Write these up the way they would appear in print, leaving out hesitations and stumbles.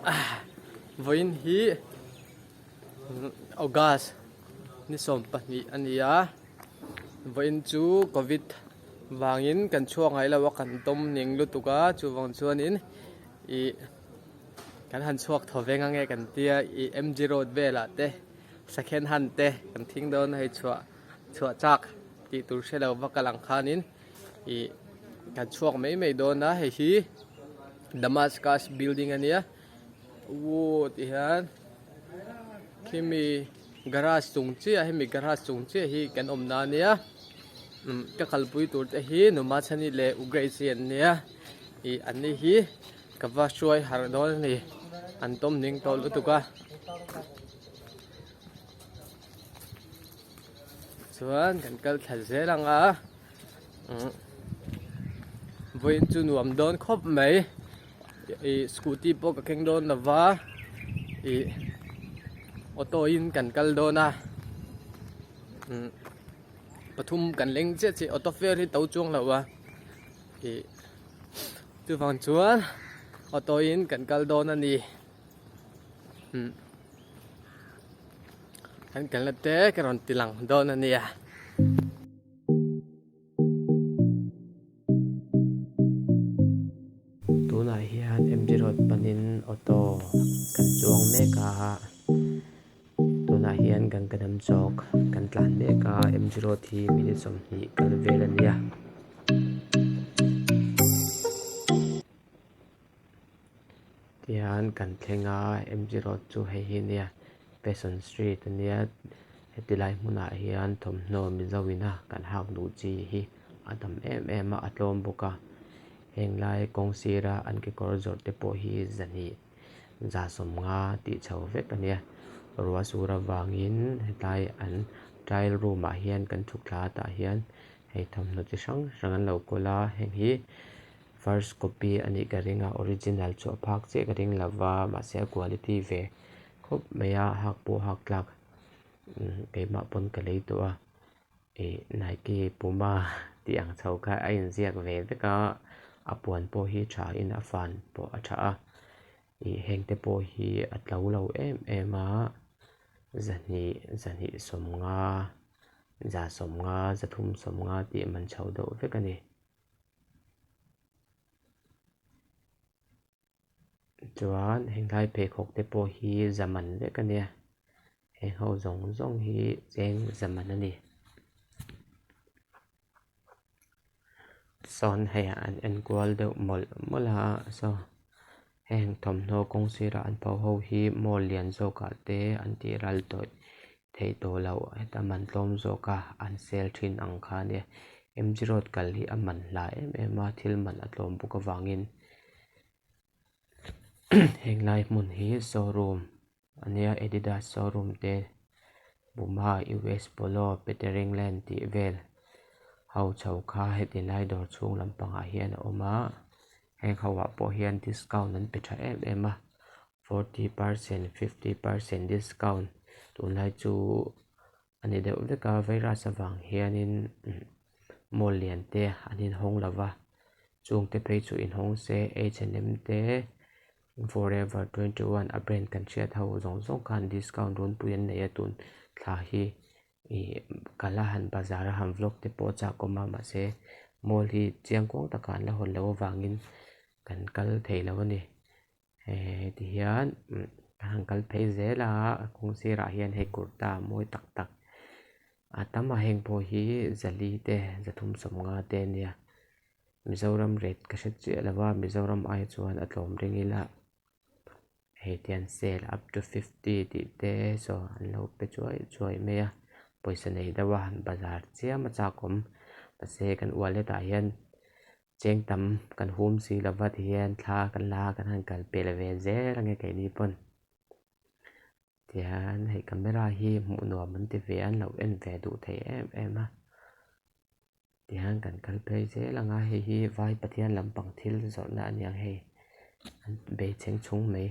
Vawiin hi August ni 12 a ni a, vawiin chu covid vangin kan chhuak ngai lo a kan tawm ning lutuk a chuvang chuanin ih kan han chhuak thaw veng ange kan tia ih M G road velah te second hand te kan thing dawn a hei chhuah chhuah chak tih tur hre lo va kal ang khanin ih kan chhuak mai mai dawn a hei hi Damascus building a nia uo ti hian khimi garage chung chiah hemi garage chung chiah hi kan awm na ania umm ka kalpui tur te hi numa chhani leh u grace hi an nia ih an ni hi ka va hruai harh dawn a ni an tawm ning tawh lutuk a. Chuan kan kal thla zel ang a vawiin chu nuam dawn khawp mai ih scooty pawh ka keng dawn lo va ih auto in kan kal dawn a pathum kan leng chiah chiah auto fare hi to chuang lo a ih chuvang chuan auto in kan kal dawn a ni. Kan kalna te ka rawn ti lang dawn a nia. Tunah hian M G Road panin auto kan chuang mek a, tunah hian Gangadam Chowk kan tlan mek a, M G Road hi minute 20 kal vel a nia. Tihian kan thleng a M G road chu hei hi ania passion street ania heti lai hmunah hian thawmhnaw mizo ina kan hak duh chi hi a tam em em a a tlawm bawk a heng lai kawng sira an kekawr zawrh te pawh hi zahnih za sawmnga tih chho vek ania ruah sur avangin hetlai an trial room ah hian kan chhuk thla tah hian hei thawmhnaw chi hrang hrang an lo kawl a heng hi. First copy a nih ka ring a original chu a phak chiah ka ring lova mahse a quality ve khawp mai a hak pawh hak tlak keimah pawn ka lei tawh a ih Nike Puma tih ang chho kha a inziak ve vek a a puan pawh hi tha in a fan pawh a tha a ih heng te pawh hi a tlo lo em em a zahnih zahnih sawmnga za sawmnga zathum sawmnga tih man chho deuh vek a ni. Chuan henglai pheikhawk te pawh hi za man vek a nia heng ho zawng zawng hi cheng za man a ni sawn hei an enkual deuh mawlh mawlh a saw heng thawmhnaw kawng sirah an pho ho hi mall lian zawk ah te an tih ral tawih theih tawh loh heta man tlawm zawk a an sel thin ang kha ania M G road kal hi a man hla em em a thil man a tlawm bawk avangin heng lai hmun hi showroom ania adidas showroom te puma U S polo peter england tih vel ho chho kha heti lai dawr chhung lampangah hian a awm a heng ho ah pawh hian discount an pe tha em em a. 40 percent 50 percent discount tunlai chu a ni deuh vek a virus avang hianin mall lian te an inhawng lo va chung te phei chu inhawng se H and M te forever 21 a brand kan hriat ho zawng zawng khan discount runpui an nei a tun thla hi ih kal a han bazar a han vlog te pawh a chak awm a mahse mall hi chiang kuang takah an la hawn loh avangin kan kal thei lo a ni. Hei ti hian a han kal phei zel a a kawng sirah hian hei kurta mawi tak tak a tam a heng pawh hi zali te zathum sawmnga te a nia Mizoram rate ka hre chiah lo a Mizoram ai chuan a tlawm ring ila hei tian sale up to 50 tih te saw an lo pe chuai chuai mai a pawisa nei deuh a han bazar chiam a chak awm mahse kan wallet ah hian. Cheng tam kan hum si lova ti hian thla kan la a kan han kal pel ve zel ange keini pawn tihian hei camera hi hmuh nuam an ti ve a an lo en ve duh thei em em a tihian kan kal phei zel ang a hei hi vai pathian lampang thil zawrhna a niang hei an bei chheng chhung mai.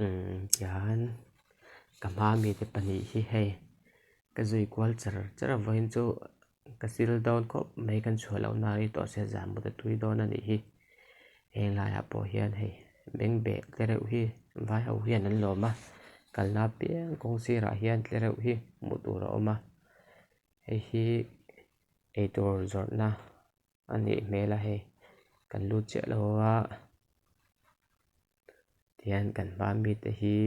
Umm tihian ka hma mite pahnih hi hei ka zui kual char char a vawiin chu ka sil dawn khawp mai kan chhuah loh na rei tawh sia zan mut a tui dawn a nih hi. Heng laiah pawh hian hei bengbeh tlereuh hi vai ho hian an lawm a kalna apiang kawng sirah hian tlereuh hi hmuh tur a awm a hei hi eitur zawrhna a nih hmel a hei kan lut chiah lo a tihian kan hma mite hi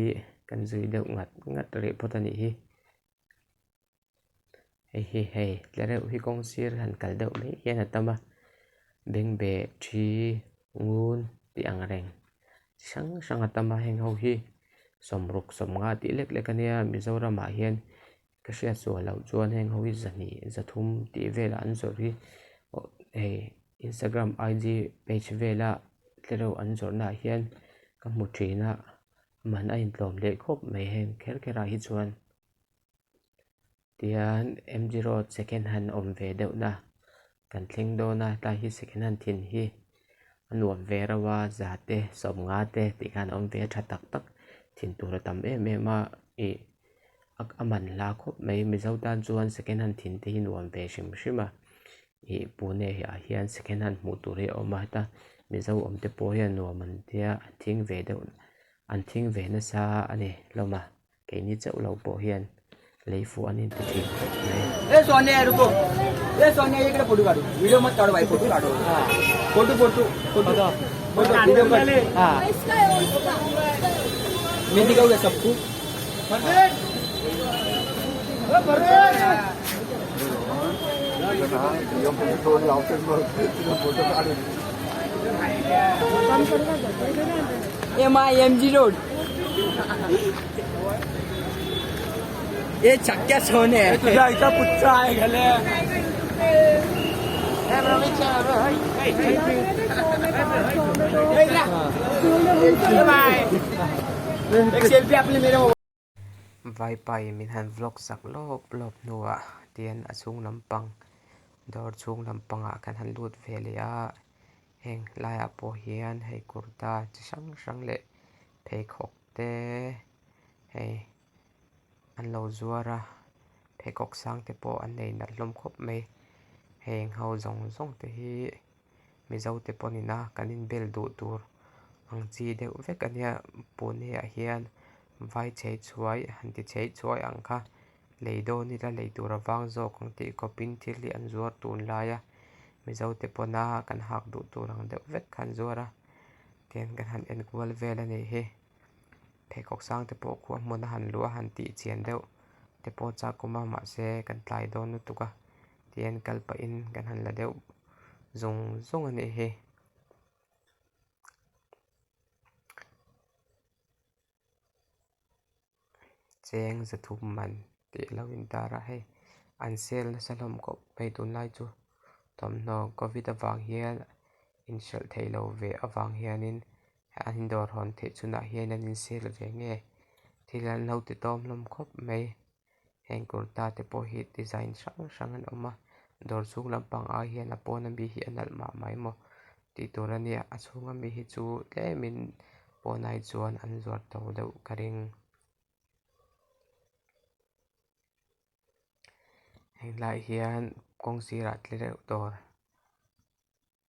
kan zui deuh ngat ngat rih phawt a nih hi. Hei hi hei tlereuh hi kawng sir han kal deuh mai hian a tam a bengbeh thi ngun tih ang reng chi hrang hrang a tam a heng ho hi sawmruk sawmnga tih lek lek ania Mizoram ah hian ka hriat sual loh chuan heng ho hi zahnih zathum tih velah an zawrh hi hei Instagram I G page vela tlereuh an zawrh naah hian ka hmu thin a man a intlawm leh khawp mai heng kher kher ah hi chuan. Tihian M G road second hand awm ve deuh na kan thleng dawn a tlai hi second hand thin hi a nuam ve reuh a za te sawmnga te tih khan a awm ve a tha tak tak thin tur a tam em em a ih a man hla khawp mai mizo tan chuan second hand thin te hi nuam ve hrim hrim a ih pune ah hian second hand hmuh tur hi a awm a heta mizo awm te pawh hian nuam an tia an thing ve deuh an thing ve nasa a ni hlawm a. Keini chauh lo pawh hian lei fuh an inti thin khawp mai. Vaipa in min han vlog sak lawp lawp hnuah tian a chhung lampang dawr chhung lampangah kan han lut ve leh a heng laiah pawh hian hei kurta chi hrang hrang leh pheikhawk te hei an lo zuar a pheikhawk sang te pawh an nei nalh hlawm khawp mai heng ho zawng zawng te hi mizo te pawh nina kan inbel duh tur ang chi deuh vek a nia pune ah hian vai chei chhuai han ti chei chhuai ang kha lei dawn ila lei tur a vang zawk ang tih khawpin thil hi an zuar tunlai a mizo te pawna kan hak duh tur ang deuh vek kha an zuar a. Tihian kan han en kual vel a nih hi pheikhawk sang te pawh khu a hmun a han luh a han tih chian deuh te pawh chak awm a mahse kan tlai dawn lutuk a tihian kal pahin kan han la deuh zung zung a nih hi. Cheng zathum man tih a lo intar a hei an sale nasa hlawm khawp mai tunlai chu thawmhnaw covid avang hian inhralh theih loh ve avang hianin an dawr hawn theih chhunah hian an in sale ve nge thil an lo ti tawm hlawm khawp mai heng kurta te pawh hi design hrang hrang an awm a dawr chhung lampang ai hian a pawn ami hi a nalh mah mah emaw tih tur a nia a chhung ami hi chu tlemin pawnah chuan an zuar to deuh ka ring. Helai hian kawng sirah tlereuh dawr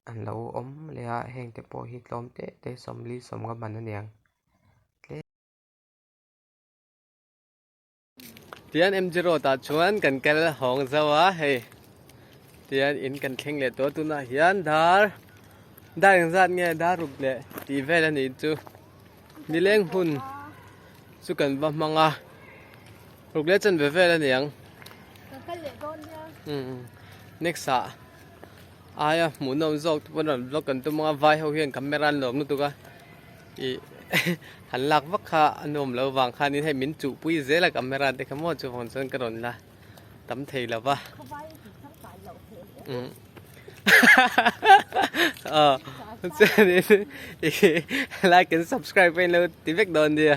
an lo awm leh a heng te pawh hi tlawm teh te sawmli sawmnga man a niang tle. Tihian M G road ah chuan kan kal hawng zo a hei tihian in kan thleng leh tawh a tunah hian dar dar engzat nge dar ruk leh tih vel a nih chu nileng hun chu kan va hmang a ruk leh chanve vel a ni ang next ah aia hmuhnawm zawk te pawn rawn vlog kan tum ang a vai ho hian camera an lawm lutuk a. Ih han lak vak kha a nuam lo vang khanin hei min chuh pui zel a camera te kha maw chuvang chuan ka rawn la tam thei lo va umm aw chuanin ih like and subscribe pawh in lo ti vek dawn nia.